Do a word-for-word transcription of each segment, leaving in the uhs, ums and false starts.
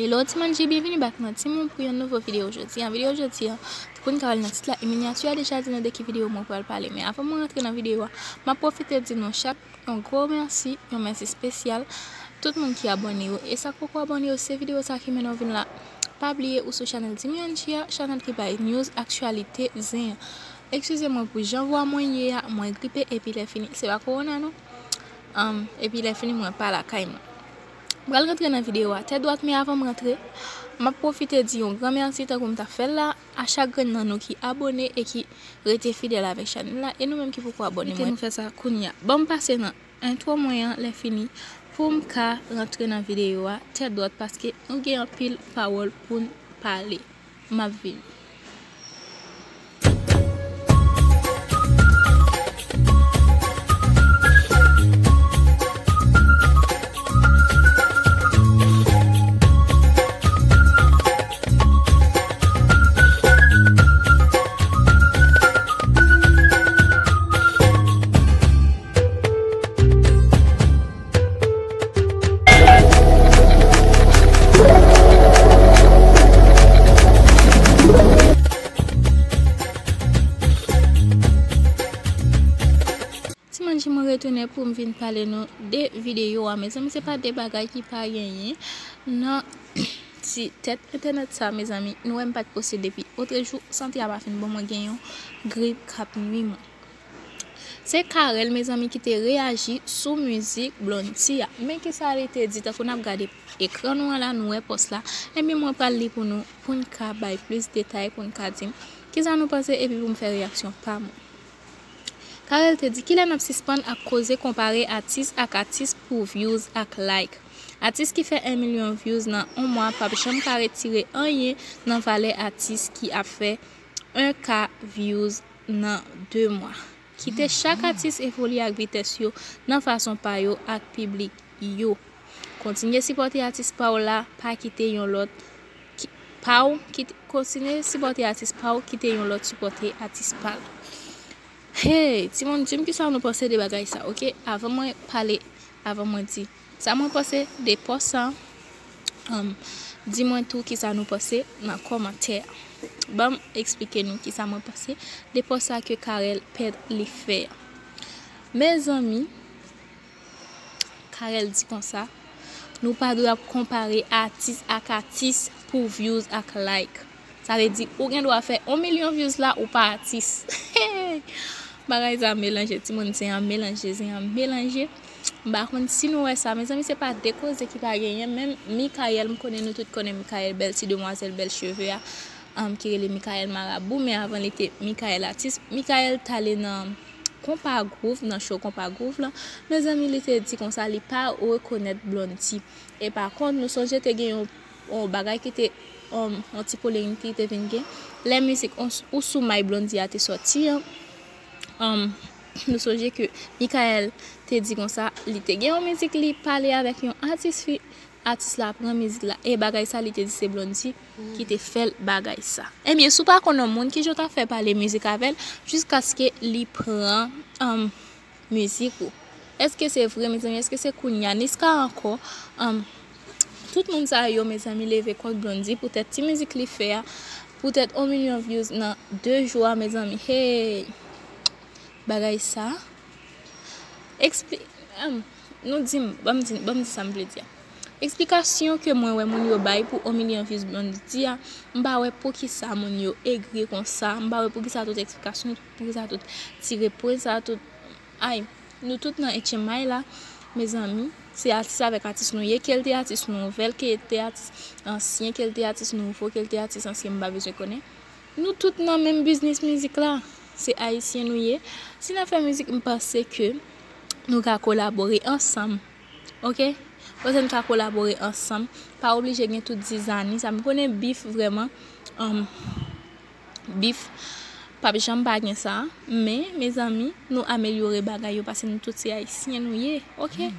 Hello ti moun, byenvini back nan Timoun pou yon nouvo videyo jodi a. Videyo jodi a, konn ka wè l nan tit la e minyati a deja di nou de ki videyo mwen pral pale. Men avan mwen rantre nan videyo a, m ap pwofite di nou chak yon gwo mèsi, yon mèsi espesyal. Tout moun ki abòne yo, e sa k poko abòne yo, se videyo sa ki mennen w vin la. Pa bliye ou sou chanèl Timoun a, chanèl ki bay news, aktyalite, zen. Eskize mwen pou jan vwa mwen ye a, mwen gripe epi lè fini, se pa kowona non. Anm, epi lè fini mwen pa lakay mwen. M pral rantre nan videyo a tèt dwat, men avan m rantre, m ap pwofite di yon gran mèsi tankou m ta fè l la, a chak grenn nan nou ki abòne e ki rete fidèl avèk chanèl la, e nou menm ki poko abòne, mwen kite nou fè sa kounye a. Ban m pase nan entwo mwen an, lè fini, pou m ka rantre nan videyo a tèt dwat, paske nou gen anpil pawòl pou n pale. M ap vini. Ti moun, mwen retounen pou m vin pale nou de videyo a. Mezanmi, se pa de bagay ki pa genyen nan ti tèt entènèt sa, mezanmi. Nou wè m pa t poste depi otrejou, sante a pa fin bon, mwen gen yon grip k ap nwi mwen. Se Carel, mezanmi, ki te reyaji sou mizik Blondy a. Men kisa li te di, tankou n ap gade ekran nou an la, nou wè pòs la. Ebyen, mwen pral li pou nou, pou n ka bay plis detay, pou n ka di m kisa nou panse, epi pou m fè reyaksyon pa mwen. Carel te di, kilè n ap sispann ak koze konpare atis ak atis pou views ak like? Atis ki fè en milyon views nan yon mwa p ap janm ka retire anyen nan valè atis ki ap fè en ka views nan de mwa. Kite chak atis evolye ak vitès yo nan fason pa yo ak piblik yo. Kontinye sipòte atis pa w la, pa kite yon lòt ki, pa w, kite, kontinye sipòte atis pa w, kite yon lòt sipòte atis pa l. Hey, ti moun, di m kisa nou panse de bagay sa, oke? Avan mwen pale, avan mwen di sa mwen panse de pòs sa, um, di mwen tou kisa nou panse nan kòmantè a. Ban m eksplike nou kisa mwen panse de pòs sa ke Carel Pèt li fè a. Mezanmi, Carel di konsa, nou pa dwe ap konpare atis ak atis pou views ak like. Sa vle di, ou gen dwa fè yon milyon views la, ou pa atis. Bagay sa melanje, ti moun, zen an melanje, zen an melanje. M pa konn si nou wè sa, mezanmi, se pa de koze ki pa genyen, menm Michael, m konnen nou tout konnen Michael, bèl ti demwazèl, bèl cheve a, um, ki rele Michael Marabou, men avan li te Michael atis. Michael t ale nan Konpa Groove, nan show Konpa Groove lan. Mezanmi, li te di konsa, li pa rekonèt Blondy. E pa kont, nou sonje te gen yon, yon bagay ki te, um, yon ti polemik ki te vin gen. Lè mizik Ou, Ou Sou May Blondy a te sòti an, um, nou sonje ke Michael te di konsa, li te gen yon mizik li pale avèk yon atis fi, atis la pran mizik la, e bagay sa li te di se Blondy ki te fè l bagay sa. Ebyen, si w pa konn yon moun, kijan w ta fè pale mizik avè l jiskaske li pran, um, mizik ou? Èske se vre, mezanmi? Èske se kounye a? Niska ankò, um, tout moun sa yo, mezanmi, leve kont Blondy poutèt ti mizik li fè a, poutèt yon milyon views nan de jou a, mezanmi. Hey! Bagay sa. Ekspli-, em, nou di m, ban m di, ban m di sa m vle di a. Eksplikasyon ke mwen wè moun yo bay pou yon milyon views Blondy a, m pa wè poukisa moun yo egri konsa, m pa wè poukisa tout eksplikasyon, poukisa tout ti repons sa, tout, ay, nou tout nan H M I la, mezanmi, se atis avèk atis nou ye, ke l te atis nouvèl, ke l te atis ansyen, ke l te atis nouvo, ke l te atis ansyen, m pa bezwen konnen. Nou tout nan menm biznis mizik la. Se ayisyen nou ye. Si n ap fè mizik, m panse ke nou ka kolabore ansanm. Oke? M panse n ka kolabore ansanm. Pa oblije gen tout zizani sa. M konnen bif vrèman, um, bif p ap janm pa gen sa. Men, mezanmi, nou amelyore bagay yo paske nou tout se ayisyen nou ye. Oke?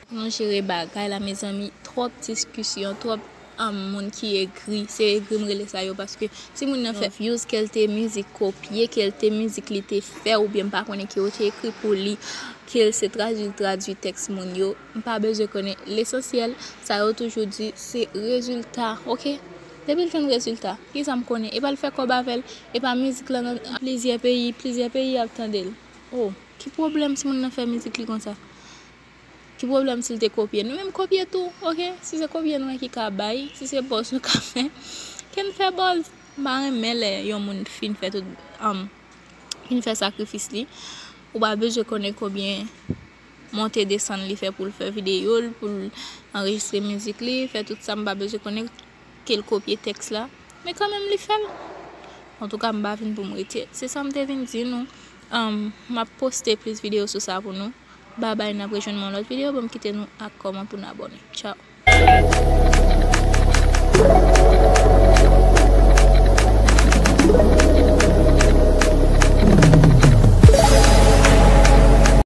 Nou jere bagay la, mezanmi. Twòp diskisyon, twòp um, moun ki egri, se egri m rele sa yo, paske si moun nan fè views, ke l te mizik kopye, ke l te mizik li te fè, oubyen m pa konnen ke yo te ekri pou li, ke l se tradui, tradui tèks moun yo, m pa bezwen konnen. Lesansyèl, sa yo toujou di, se rezilta, oke? Depi l jwenn rezilta, kisa m konnen? E pa l fè kòb avè l, e pa mizik lan nan plizyè peyi, plizyè peyi ap tande l. Oh, ki pwoblèm si moun nan fè mizik li konsa? Ki pwoblèm si l te kopye? Nou menm kopye tou, oke? Si se kopye nou wè ki ka bay, si se buzz nou ka fè, ke n fè buzz. M pa renmen lè yon moun fin fè tout, um, fin fè sakrifis li. Ou pa bezwen konnen konbyen monte desann li fè pou l fè videyo l, pou l anrejistre mizik li, fè tout sa, m pa bezwen konnen ke l kopye tèks la. Men kanmenm li fè l. Antouka, m pa vin pou m retire. Se sa m te vin di nou. Um, m ap poste plis videyo sou sa pou nou. Babay, n ap rejwenn mwen yon lòt videyo. Bon, m kite nou ak kòman pou n abòne. Tchao.